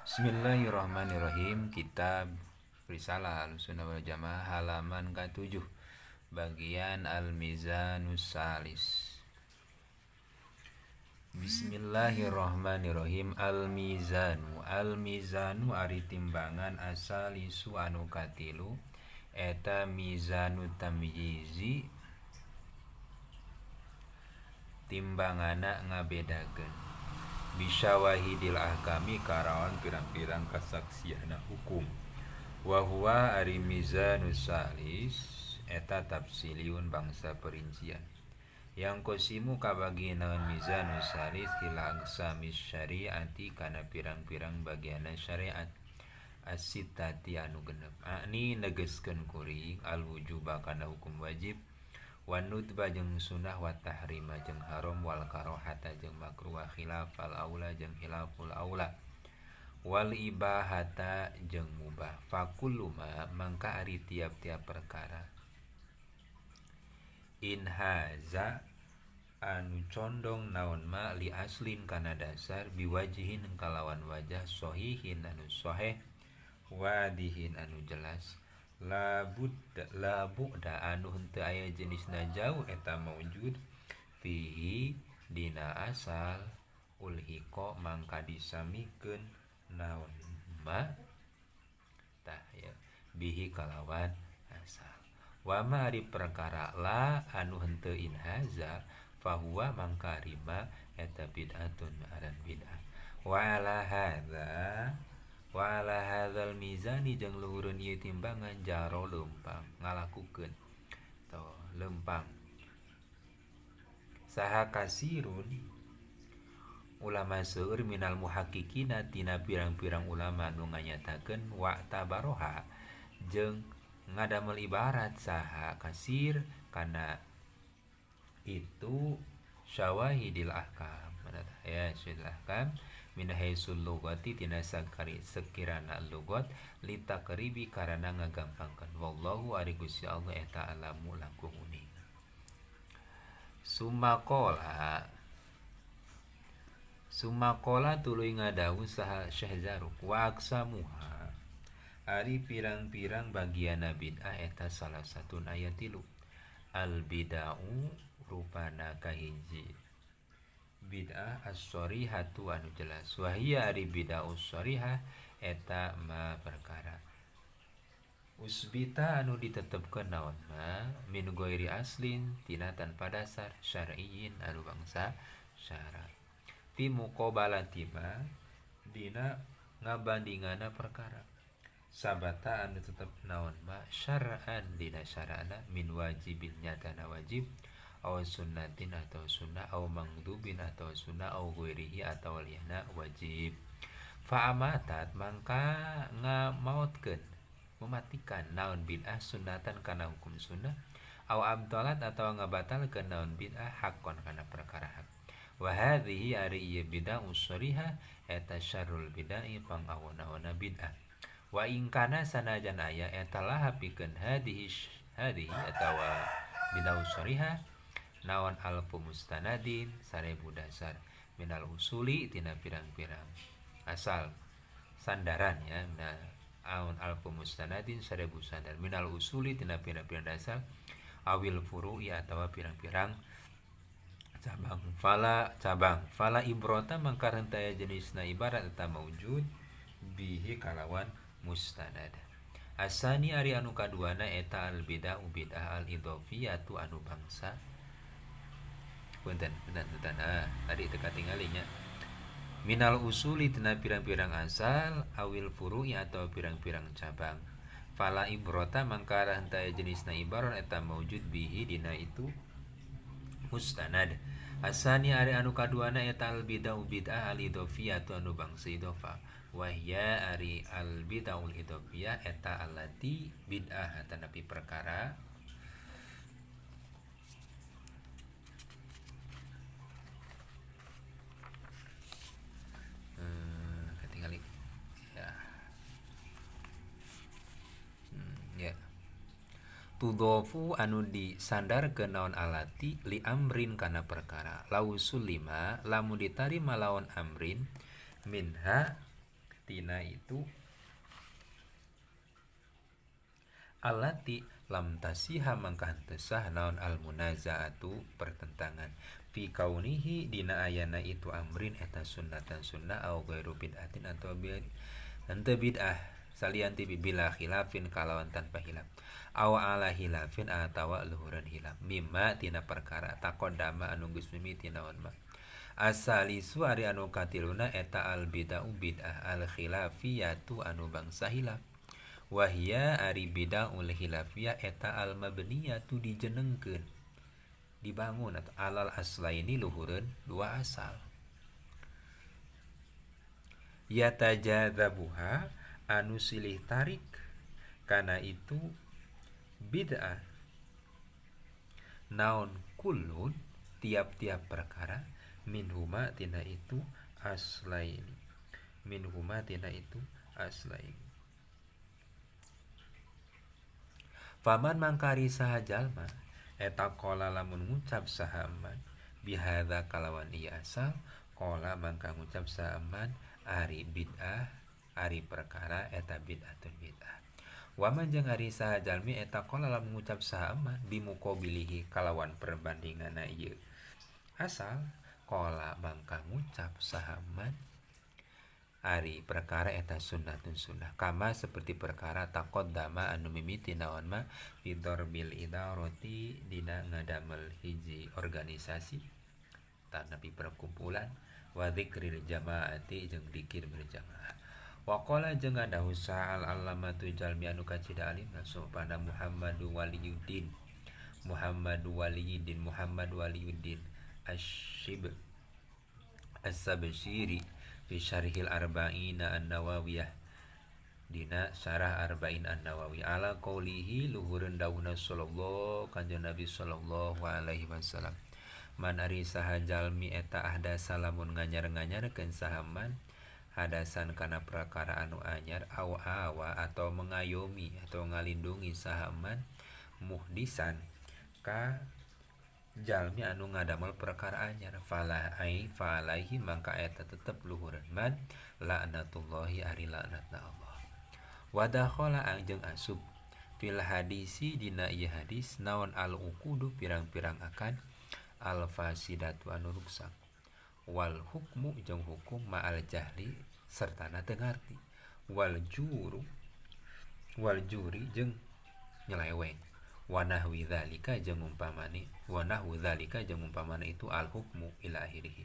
Bismillahirrahmanirrahim. Kitab Risalah Ahlussunnah wal Jamaah halaman ke-7 bagian Al-Mizanus Salis. Bismillahirrahmanirrahim. Al-Mizanu, Al-Mizanu ari timbangan asalisu anu katilu eta mizanu tamyizi, timbangana ngabedakeun bisyawahidil ahkami karaon pirang-pirang kasaksiana hukum. Wa huwa ari mizanus salis eta tafsiliun bangsa perincian. Yang kosimu kabagi naon mizanus salis ila aqsamis syariati kana pirang-pirang bagiana syariat as-sittati anu genep. Ani negeskeun kuring al wujuba kana hukum wajib, wan nudba jeung sunah, wa tahrima jeung haram, wal karohata jeung makruh, wa khilafal aula jeung khilaful aula, wal ibahata jeung mubah. Fakullu ma mangka ari tiap-tiap perkara in haza anu condong naon ma li aslin kana dasar biwajihin kalawan wajah sohihin anu soheh wadihin anu jelas, la budda la bu'da anu henteu aya jenisna jauh eta maujud fihi dina asal ulhiqa mangka disamikeun naon ma tah ya bihi kalawan asal. Wa ma ari perkara la anu henteu inhaza fahuwa mangka rima eta bid'atun aran bid'ah. Wa ala hadza wa ala hadzal mizani jeung luhureun ieu timbangan jaro leumpang ngalakukeun to leumpang saha kasirun ulama seueur minal muhaqqiqina tina pirang-pirang ulama nu nganyatakeun wa tabaroha jeung ngadamel ibarat saha kasir kana itu syawahidil ahkam ya syawahidil ahkam min haitsul lughati tina sakari sekirana lugat litakribi karana ngagampangkeun. Wallahu ari Gusti Allah eta alamu langkung uning. Sumakola sumakola tuluy ngadawuh saha Syekh Zaruk wa aksamuha ari pirang-pirang bagiana bid'ah eta salah satu aya tilu. Al bid'au rupana kahiji bid'ah as-sharihatu anu jelas. Wahia ari bid'ah as-sharihah eta ma perkara usbita anu ditetepkeun naon ma min ghairi aslin tina tanpa dasar syar'iyyin anu bangsa syarat. Fi muqabalati ma dina ngabandingana perkara sabata anu tetep naon ma syar'an dina syara'na min wajibin nyatana wajib aw sunnatin atau sunnah aw mangdubin atau sunnah aw ghairihi atau liyana wajib. Fa amatat mangka ngamautkeun mematikan naon bid'ah sunnatan kana hukum sunnah aw abdalat atau ngabatalkeun naon bid'ah haqqon kana perkara hak. Wa hadhihi ari ieu bid'ah usrihah eta syarrul bid'ah pangawon-awonna bid'ah. Wa in kana sanajan aya eta laha pikeun hadhihi hadhihi atawa bid'ah usrihah naon alfu mustanadin 1000 dasar minal usuli tina pirang-pirang asal sandaran ya. Nah, aun alfu mustanadin 1000 sandar minal usuli tina pirang-pirang dasar awil furu'i atawa pirang-pirang cabang. Fala cabang fala ibrota mangka henteu jenisna ibarat eta maujud bihi kalawan mustanad. Asani ari anu kaduana eta al bid'ah bid'ah al idhofiyatu anu bangsa punten punten punten tadi teu katingali nya minal usuli tina pirang-pirang asal awil furu'i atau pirang-pirang cabang. Fala ibrota mangka henteu jenisna ibarat eta maujud bihi dina itu mustanad. Asani ari anu kaduana eta al bid'ah bid'ah al idhofiyatu anu bangsa idhofa. Wahya ari al bid'ahul idhofiyah eta allati bid'ah tanapi perkara ketinggali ya. Ya tudofu anu disandarkeun naon alati li amrin kana perkara lausul lima lamun ditarima lawan amrin minha tina itu allati lam tasiha mangka henteu sah naon al munazaatu pertentangan fi kaunihi dina ayana itu amrin eta sunnatan sunnah au ghairu bid'atin atau henteu bid'ah salian ti bila khilafin kalawan tanpa hilaf aw ala hilafin atawa luhureun hilaf mimma tina perkara taqaddama anu geus mimiti naon ma asalisu ari anu katiluna eta al bid'ah bid'ah al khilafiyatu anu bangsa hilaf wahia ari bid'ahul khilafiyah eta al mabniyatu dijenengkeun dibangun atau alal aslaini luhureun dua asal yatajadzabuha anu silih tarik kana itu bid'ah naon kullun tiap-tiap perkara minhuma tina itu aslaini minhuma tina itu aslaini. Faman mangkari saha jalma eta qala lamun ngucap saha man bihadza kalawan ieu asal qala mangka ngucap saha man ari bid'ah ari perkara eta bid'atun bid'ah. Waman jeung ari saha jalmi eta qala lamun ngucap saha man bimuqabilihi kalawan perbandinganna ieu asal qala mangka ngucap saha man ari perkara eta sunnatun sunnah kama seperti perkara taqaddama anu mimiti naon ma fi darbil idarati dina ngadamel hiji organisasi tanapi perkumpulan wa dzikril jamaati jeung dzikir berjamaah. Wa qala jeung ngadahu sa'al allamatu jalmi anu kacida alim subhana Muhammad Waliyuddin Muhammad Waliyuddin Muhammad Waliyuddin Asyib As-Sabshiri fi syarhil arba'ina an-nawawiyah dina syarah arba'in an-nawawi ala qaulihi luhureun dawuhna sallallahu kanjeng Nabi sallallahu alaihi wasallam man ari saha jalmi eta ahdasa lamun nganyar-nganyarkeun saha man hadasan kana perkara anu anyar aw awa atau mengayomi atau ngalindungi saha man muhdisan ka jalmi anu ngadamel perkara anyar falah ai falaihi mangka eta tetep luhureun man laknatullahi ari laknatna Allah. Wa dakhala jeung asup fil hadisi dina ieu hadis naon al uqudu pirang-pirang akan al fasidatu anu ruksak wal hukmu jeung hukum ma'al jahli sertana teu ngarti wal juru wal juri jeung nyeleweng wa nahwi dzalika jeung umpamane wa nahwu dzalika jeung umpamane itu al hukmu ila akhirih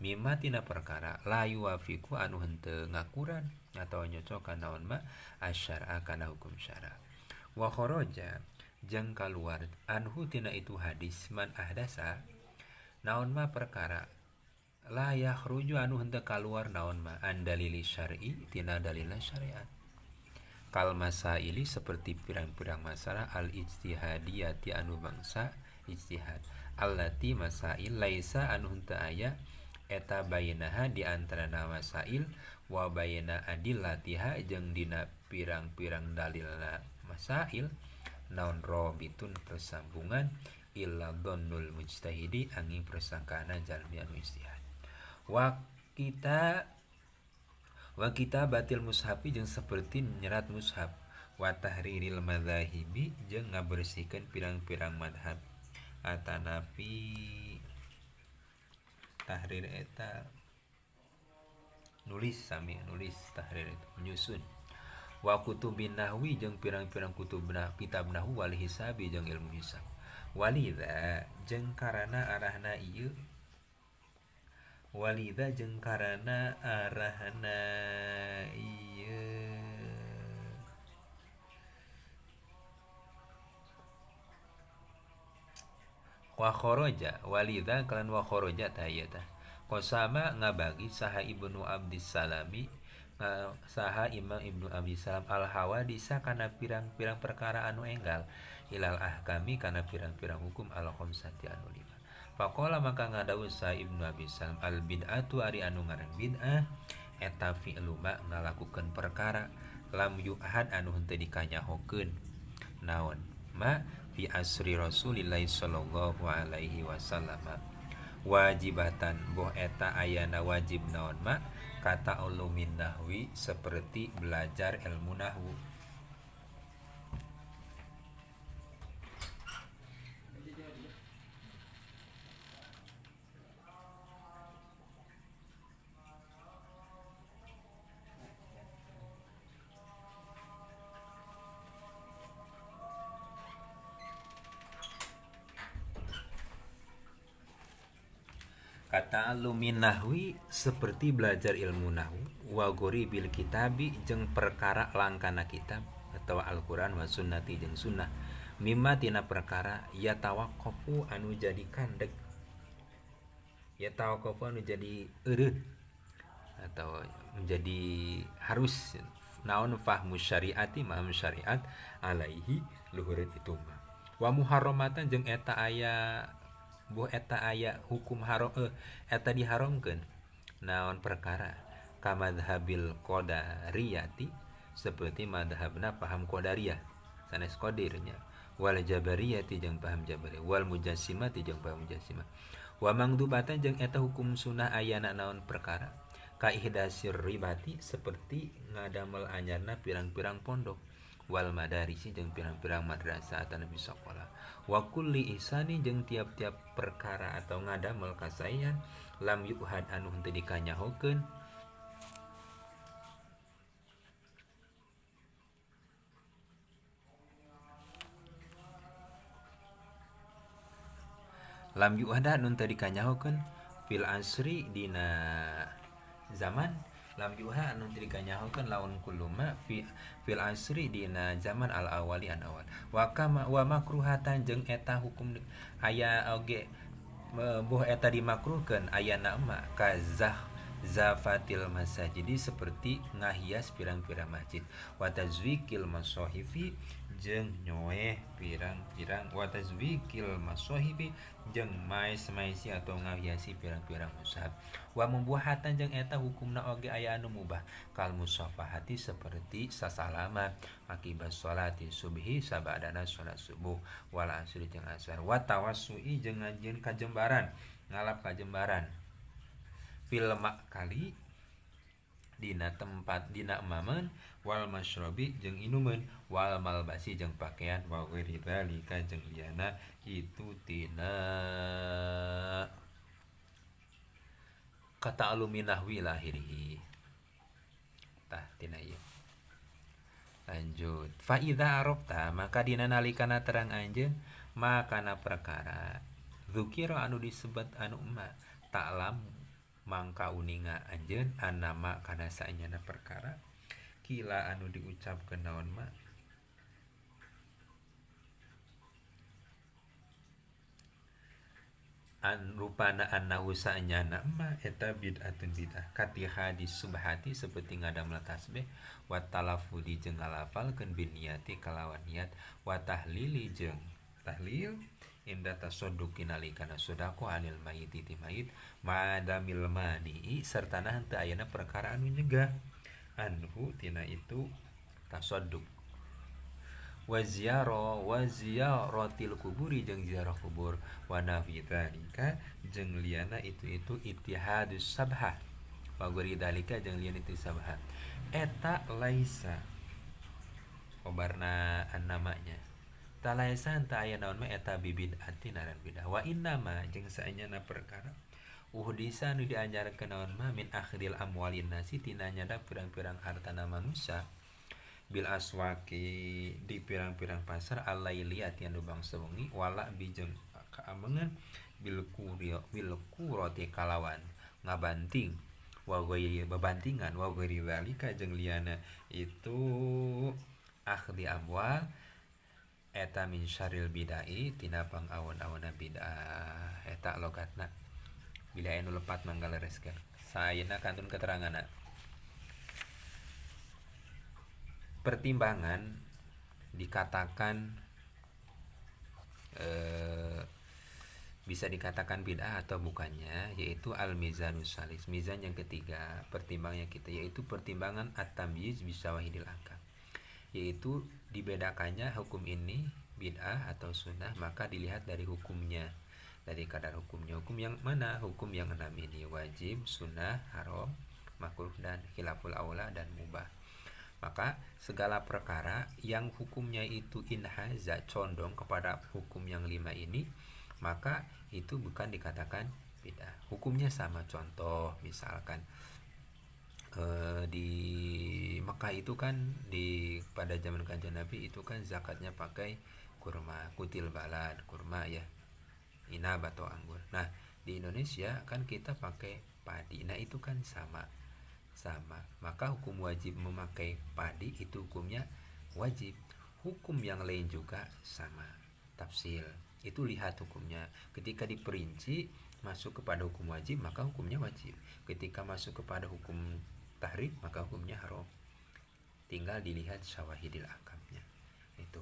mimma tina perkara la yuwafiqu anu henteu ngakuran atawa nyocokan naon ma asyara kana hukum syara wa kharaja jeung kaluar anhu tina itu hadis man ahdasa naon ma perkara la yakhruju anu henteu kaluar naon ma andalili syar'i tina dalilna syariat kal masaili seperti pirang-pirang masalah al ijtihadiyati anu bangsa ijtihad allati masail laisa anu henteu aya eta bainaha di antarana masail wa baina adillatiha jeung dina pirang-pirang dalilna masail naon robitun persambungan illa dhannul mujtahidi angin persangkaana jalmi anu ijtihad wa kita batil mushafi jeung seperti nyerat mushaf wa tahriril madzahibi jeung ngabersihkeun pirang-pirang madhab atanapi tahrir eta nulis sami nulis tahrir itu menyusun wa kutubin nahwi jeung pirang-pirang kutub kitab nahwu wal hisabi jeung ilmu hisab walidza jeung karana arahna ieu walidza jeung karana arahna ieu wa kharaja walidza kalan wa kharaja tah ieu tah qasama ngabagi saha Ibnu Abdissalami saha Imam Ibnu Abdissalam al hawadisa kana pirang-pirang perkara anu enggal ilal ahkami kana pirang-pirang hukum al khamsati anu lima. Faqala maka ngadawuh saha Ibnu Abdissalam al bid'atu ari anu ngaran bid'ah eta fi'lu ma ngalakukeun perkara lam yu'had anu henteu dikanyahokeun naon ma fi asri Rasulillah sallallahu alaihi wasallam wajibatan boh eta ayana wajib naon ma Kata ulumin nahwi seperti belajar ilmu nahwu. Kata alumin nahwi seperti belajar ilmu nahwu wa ghoribil kitabi jeung perkara langkana kitab atau Al-Qur'an wa sunnati jeung sunnah mimma tina perkara yatawaqqafu anu jadi kandeg yatawaqqafu anu jadi eureun atau menjadi harus naon fahmu syariati maham syariat alaihi luhureun itu mah wa muharramatan jeung eta aya buh eta aya hukum haram eta diharamkeun naon perkara kamadhabil qadariyati seperti madhabna paham qadariyah sanes qadirnya wal jabariyati jeung paham jabariyah wal mujassimati jeung paham mujassimah wa mangdubatan jeung eta hukum sunah ayana naon perkara ka ihdasir ribati seperti ngadamel anyarna pirang-pirang pondok wal madarisi jeung pirang-pirang madrasah atanapi sakola wa kulli ihsani jeung tiap-tiap perkara atau ngadamel kasaean lam yuhad anu henteu dikanyahokeun lam yuhad anu henteu dikanyahokeun fil asri dina zaman lam yuha anu teu dikanyahokeun laun kuluma fi fil asri dina zaman al awali an awal wa kama wa makruhatan jeung eta hukum aya oge buh eta dimakruhkeun ayana mah kazah zafatil masajidi seperti ngahias pirang-pirang masjid wa tazwikil masahifi jeung nyoeh pirang-pirang wa tazwikil masahifi jeung maes-maesi atau ngahiasi pirang-pirang mushaf wa mubuhatan jeung eta hukumna oge aya anu mubah kal musafahati seperti sasalaman akibat salati subhi sabadana salat subuh wal asri jeung asar wa tawassui jeung ngajieun kajembaran ngalap kajembaran fil kali dina tempat dina emameun wal masyrabi jeung inumeun wal malbasi jeung pakaian wa ghairi dzalika jeung liyana itu tina kata aluminahwi lahirihi tah tina ieu lanjut fa idza arafta maka dina nalikana terang anjeun makana perkara dzukira anu disebut anu ma ta'lam mangka uninga anjeun anama kana saenyana perkara kila anu diucapkeun naon ma an rupana annahu saenyana ma eta bid'atun bid'ah katihadis subhati seperti ngadamel tasbih wa talaffudi jeung ngalafalkeun biniyati kalawan niat wa tahlili jeung tahlil inda tasadduqi nalikana sedekah anil mayiti ti mayit madamil mani sertana henteu ayana perkara anu nyegah anhu tina itu tasadduq wa ziyara wa ziyaratil kuburi jeung ziarah kubur wa nafi dzalika jeung liyana itu ittihadus sabha wa ghairi dzalika jeung liyana itu sabha eta laisa obarna annamanya talaisa ta aya naon mah eta bibid'atin aran bidah wa innama jeung saenyana perkara uhdisa nu diajarkeun naon mah min akhdil amwalin nasi tina nyada pirang-pirang hartana manusia bil aswaqi di pirang-pirang pasar alailiyati anu bangsa wengi wala bijeng kaamengan bil qurati kalawan ngabanting wa ghairi babantingan wa ghairi zalika jeung liyana itu akhdi amwal eta min syaril bidai tina pangawon-awonna bid'ah eta logatna bila anu lepat mangga lereskeun sayeuna kantun keteranganna pertimbangan dikatakan bisa dikatakan bid'ah atau bukannya yaitu al mizanus salis mizan yang ketiga pertimbangannya kita yaitu pertimbangan at-tamyiz bisawahidil akal yaitu dibedakannya hukum ini bid'ah atau sunnah maka dilihat dari hukumnya dari kadar hukumnya hukum yang mana hukum yang enam ini wajib sunnah haram makruh dan khilaful aula dan mubah. Maka segala perkara yang hukumnya itu inhaza, condong kepada hukum yang 5 ini, maka itu bukan dikatakan bid'ah. Hukumnya sama. Contoh misalkan di Mekah itu kan pada zaman Kanjeng Nabi itu kan zakatnya pakai kurma, kutil balad, kurma ya, inab atau anggur. Nah, di Indonesia kan kita pakai padi. Nah, itu kan sama. Maka hukum wajib memakai padi itu hukumnya wajib. Hukum yang lain juga sama. Tafsil. Itu lihat hukumnya. Ketika diperinci masuk kepada hukum wajib, maka hukumnya wajib. Ketika masuk kepada hukum tahrim, maka hukumnya haram. Tinggal dilihat syawahidil ahkamnya. Itu.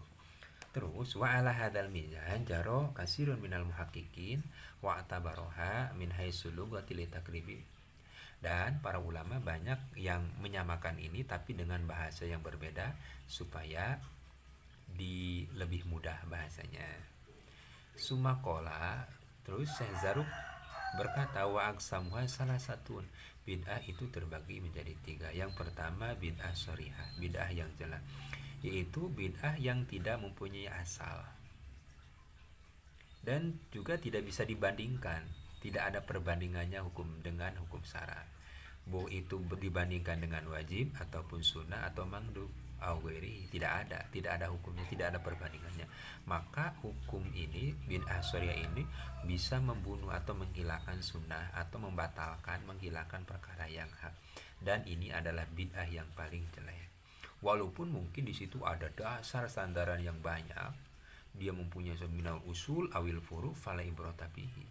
Terus wa ala hadzal mizan jaro kasirun minal muhaqqiqin wa atabaroha min haitsu lughati litakribi. Dan para ulama banyak yang menyamakan ini tapi dengan bahasa yang berbeda supaya di lebih mudah bahasanya. Sumakola, terus Syekh Zaruk berkata wa aqsamuha salah satun. Bid'ah itu terbagi menjadi 3. Yang pertama bid'ah sharihah, bid'ah yang jelas, yaitu bid'ah yang tidak mempunyai asal dan juga tidak bisa dibandingkan, tidak ada perbandingannya hukum dengan hukum syara. Bu itu dibandingkan dengan wajib ataupun sunnah atau mandub au ghairi, tidak ada hukumnya, tidak ada perbandingannya. Maka hukum ini bid'ah syariah ini bisa membunuh atau menghilangkan sunnah atau membatalkan, menghilangkan perkara yang hak. Dan ini adalah bid'ah yang paling jelek. Walaupun mungkin di situ ada dasar sandaran yang banyak, dia mempunyai minal usul awil furu fala ibrata bihi,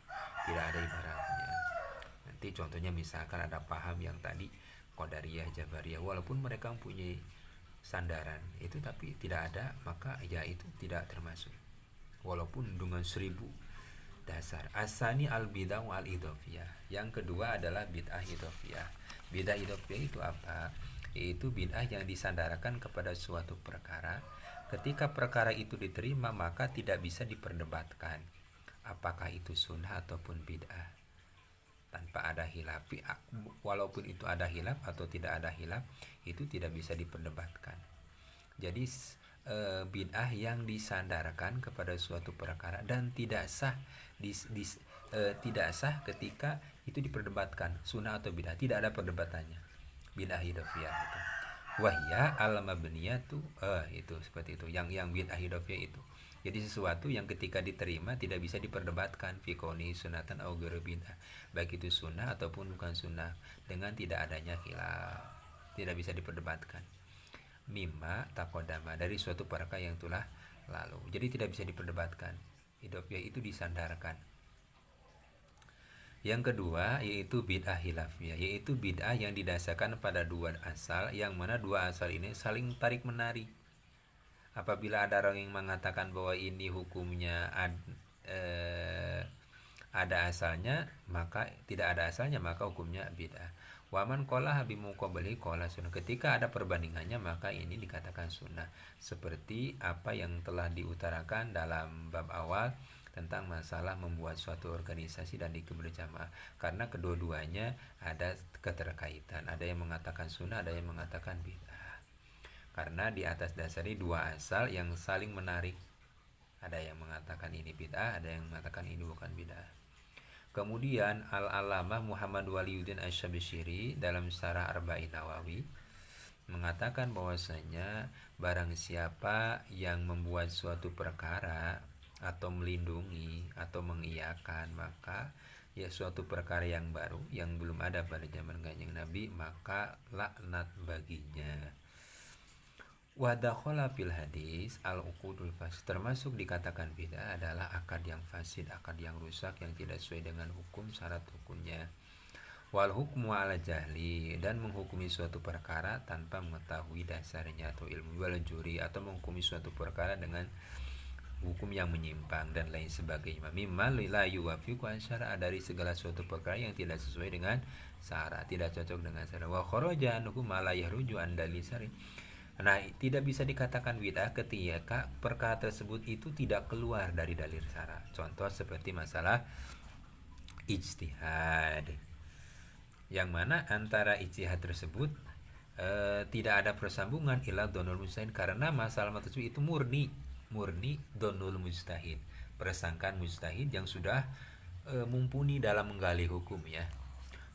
tidak ada ibaratnya. Nanti contohnya misalkan ada paham yang tadi Qadariyah, Jabariyah, walaupun mereka mempunyai sandaran itu tapi tidak ada, maka ya itu tidak termasuk walaupun dengan 1000 dasar. Asani al bid'ah al idhofiyah. Yang kedua adalah bid'ah idhofiyah. Bid'ah idhofiyah itu apa? Yaitu bid'ah yang disandarkan kepada suatu perkara. Ketika perkara itu diterima maka tidak bisa diperdebatkan apakah itu sunnah ataupun bid'ah, tanpa ada khilaf. Walaupun itu ada khilaf atau tidak ada khilaf, itu tidak bisa diperdebatkan. Jadi bid'ah yang disandarkan kepada suatu perkara dan tidak sah tidak sah ketika itu diperdebatkan sunnah atau bid'ah, tidak ada perdebatannya. Bid'ah idhofiyah itu wahya al-mabniyatu, itu seperti itu yang bid'ah idhofiyah itu. Jadi sesuatu yang ketika diterima tidak bisa diperdebatkan, fi kauni sunatan au ghairu bid'ah, baik itu sunnah ataupun bukan sunnah, dengan tidak adanya khilaf, tidak bisa diperdebatkan. Mimma taqaddama, dari suatu perkara yang telah lalu. Jadi tidak bisa diperdebatkan. Idhofiyah itu disandarkan. Yang kedua yaitu bid'ah khilafiyah, yaitu bid'ah yang didasarkan pada dua asal, yang mana dua asal ini saling tarik menarik. Apabila ada orang yang mengatakan bahwa ini hukumnya ada asalnya, maka tidak ada asalnya, maka hukumnya bid'ah. Waman qala bi muqabali qala sunnah. Ketika ada perbandingannya maka ini dikatakan sunnah. Seperti apa yang telah diutarakan dalam bab awal tentang masalah membuat suatu organisasi dan dikir berjamaah, karena kedua-duanya ada keterkaitan. Ada yang mengatakan sunnah, ada yang mengatakan bid'ah. Karena di atas dasar ini dua asal yang saling menarik. Ada yang mengatakan ini bid'ah, ada yang mengatakan ini bukan bid'ah. Kemudian Al-Alamah Muhammad Waliuddin Asy-Syabsyiri dalam Syarah Arba'in Nawawi mengatakan bahwasanya barang siapa yang membuat suatu perkara atau melindungi atau mengiyakan, maka ya suatu perkara yang baru yang belum ada pada zaman Kanjeng Nabi, maka laknat baginya. Wa dakhala fil hadis al-uqudul fasid, termasuk dikatakan bid'ah adalah akad yang fasid, akad yang rusak, yang tidak sesuai dengan hukum syarat hukumnya. Wal hukmu ala jahli, dan menghukumi suatu perkara tanpa mengetahui dasarnya atau ilmu, wal juri, atau menghukumi suatu perkara dengan hukum yang menyimpang dan lain sebagainya. Mimma la yuwafiqu syara'a, dari segala suatu perkara yang tidak sesuai dengan syara, tidak cocok dengan syara. Wa kharaja anhu ma la yahruju an dalil syari. Nah, tidak bisa dikatakan bid'ah ketika perkara tersebut itu tidak keluar dari dalil syara. Contoh seperti masalah ijtihad. Yang mana antara ijtihad tersebut tidak ada persambungan ila donul mujtahid, karena masalah tersebut itu murni murni donul mujtahid, persangkaan mujtahid yang sudah mumpuni dalam menggali hukum ya.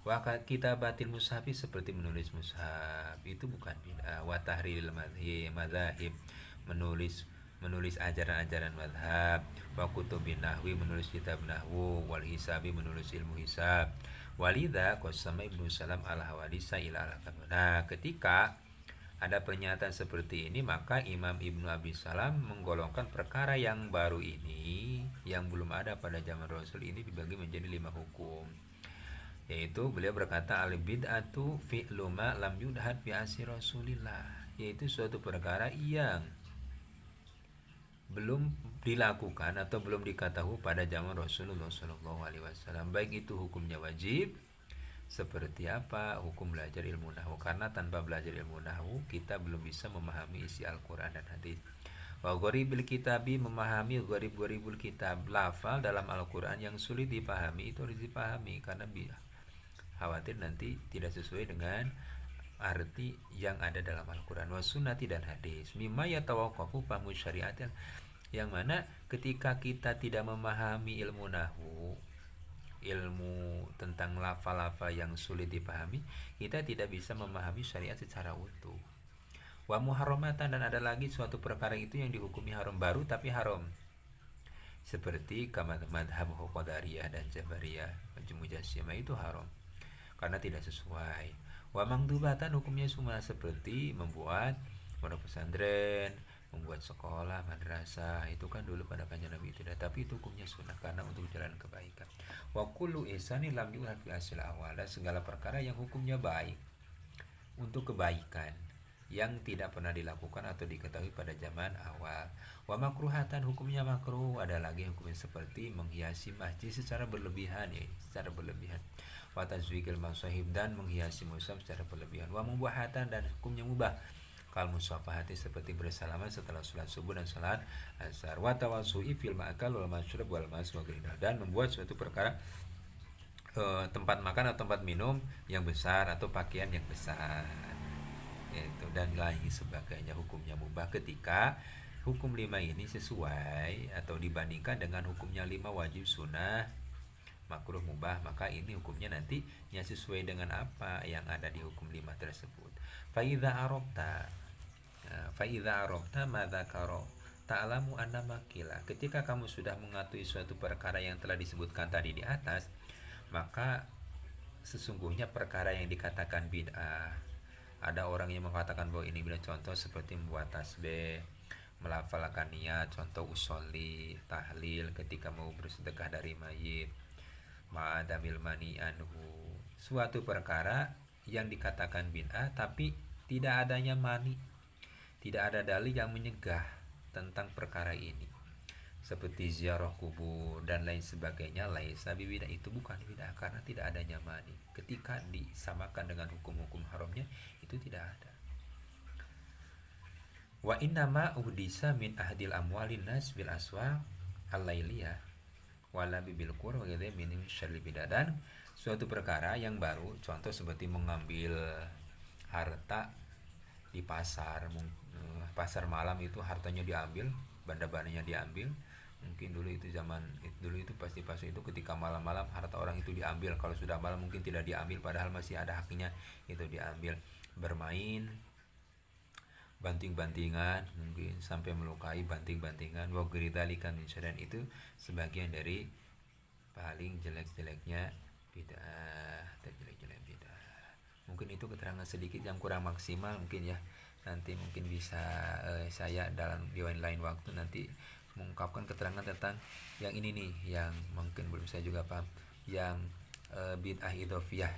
Wa kitabatil mushafi, seperti menulis mushaf itu bukan bid'ah. Wa tahriril madzhab, menulis menulis ajaran-ajaran madhab. Wa kutubin nahwi, menulis kitab nahwu. Wal hisabi, menulis ilmu hisab. Walidha qasama Ibnu Salam al hawadisa ila al. Nah, ketika ada pernyataan seperti ini, maka Imam Ibnu Abi Salam menggolongkan perkara yang baru ini, yang belum ada pada zaman Rasul ini, dibagi menjadi 5 hukum. Yaitu beliau berkata al bid'atu fi'lu ma lam yudhad bi asri Rasulillah, yaitu suatu perkara yang belum dilakukan atau belum diketahui pada zaman Rasulullah Shallallahu Alaihi Wasallam, baik itu hukumnya wajib seperti apa hukum belajar ilmu nahwu, karena tanpa belajar ilmu nahwu kita belum bisa memahami isi Al-Quran dan hadis. Wa gharibil kitabi, memahami gharib-gharibul kitab, lafal dalam Al-Quran yang sulit dipahami itu harus dipahami karena khawatir nanti tidak sesuai dengan arti yang ada dalam Al-Quran. Wa sunnati, dan hadis. Mimma yatawaqqafu fahmu syariat, yang mana ketika kita tidak memahami ilmu nahwu, ilmu tentang lafal-lafal yang sulit dipahami, kita tidak bisa memahami syariat secara utuh. Wa muharramatan, dan ada lagi suatu perkara itu yang dihukumi haram baru tapi haram, seperti madhab Qadariyah dan Jabariyah, Mujassimah itu haram karena tidak sesuai. Wa mangdubatan, hukumnya semua seperti membuat pondok pesantren, membuat sekolah, madrasah, itu kan dulu pada Kanjeng Nabi tidak, tapi itu hukumnya sunnah karena untuk jalan kebaikan. Wa kullu ihsani lam yuhad fi asil awal, dan segala perkara yang hukumnya baik untuk kebaikan yang tidak pernah dilakukan atau diketahui pada zaman awal. Wa makruhatan, hukumnya makruh. Ada lagi hukumnya seperti menghiasi masjid secara berlebihan ya, secara berlebihan. Wa tazwikil masahib, dan menghiasi mushaf secara berlebihan. Wa mubahatan, dan hukumnya mubah. Kal musafahati, seperti bersalaman setelah sholat subuh dan sholat asar. Wa tawassu'i fil ma'kal wal mashrab wal mas wa ghairihi, dan membuat suatu perkara tempat makan atau tempat minum yang besar atau pakaian yang besar, yaitu dan lain sebagainya, hukumnya mubah ketika hukum 5 ini sesuai atau dibandingkan dengan hukumnya 5 wajib sunnah makruh mubah, maka ini hukumnya nanti yang sesuai dengan apa yang ada di hukum 5 tersebut. Fa idza arabta ma dzakara ta'lamu anna makila. Ketika kamu sudah mengetahui suatu perkara yang telah disebutkan tadi di atas, maka sesungguhnya perkara yang dikatakan bid'ah, ada orang yang mengatakan bahwa ini bid'ah, contoh seperti membuat tasbih, melafalkan niat, contoh usolli, tahlil ketika mau bersedekah dari mayit, ma'adamil mani anhu, suatu perkara yang dikatakan bid'ah tapi tidak adanya mani, tidak ada dalil yang menyegah tentang perkara ini, seperti ziarah kubur dan lain sebagainya, laisa bibidah, itu bukan bidah karena tidak adanya mani. Ketika disamakan dengan hukum-hukum haramnya itu tidak ada. Wa innama uhdisa min ahdil amwalin nas bil aswaq al-lailiyah wala bibil qur wa ghairu min syarri bidah. Dan suatu perkara yang baru, contoh seperti mengambil harta di pasar, pasar malam itu hartanya diambil, benda-bendanya diambil. Mungkin dulu itu zaman dulu itu pasti pasar itu ketika malam-malam harta orang itu diambil. Kalau sudah malam mungkin tidak diambil, padahal masih ada haknya itu diambil. Bermain banting-bantingan mungkin sampai melukai banting-bantingan. Wa ghidzalika min syarrin, itu sebagian dari paling jelek-jeleknya bid'ah, terjelek-jelek bid'ah. Mungkin itu keterangan sedikit yang kurang maksimal mungkin ya. Nanti mungkin bisa saya dalam di lain waktu nanti mengungkapkan keterangan tentang yang ini nih, yang mungkin belum saya juga paham, yang bid'ah idhofiyah,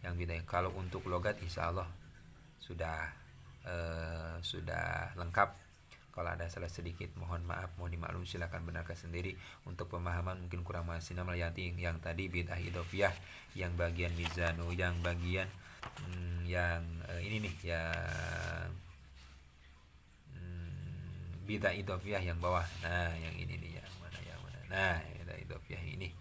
yang bid'ah. Kalau untuk logat insya Allah sudah lengkap. Kalau ada salah sedikit mohon maaf, mohon dimaklum, silakan benarkan sendiri. Untuk pemahaman mungkin kurang maksimal yang tadi bid'ah idhofiyah, yang bagian mizanu, yang bagian yang ini nih, yang bid'ah idhofiyah yang bawah. Nah, yang ini nih, yang mana, yang mana. Nah, bid'ah idhofiyah ini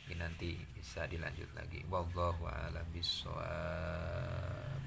Ini nanti bisa dilanjut lagi. Wallahu a'lam bishawab.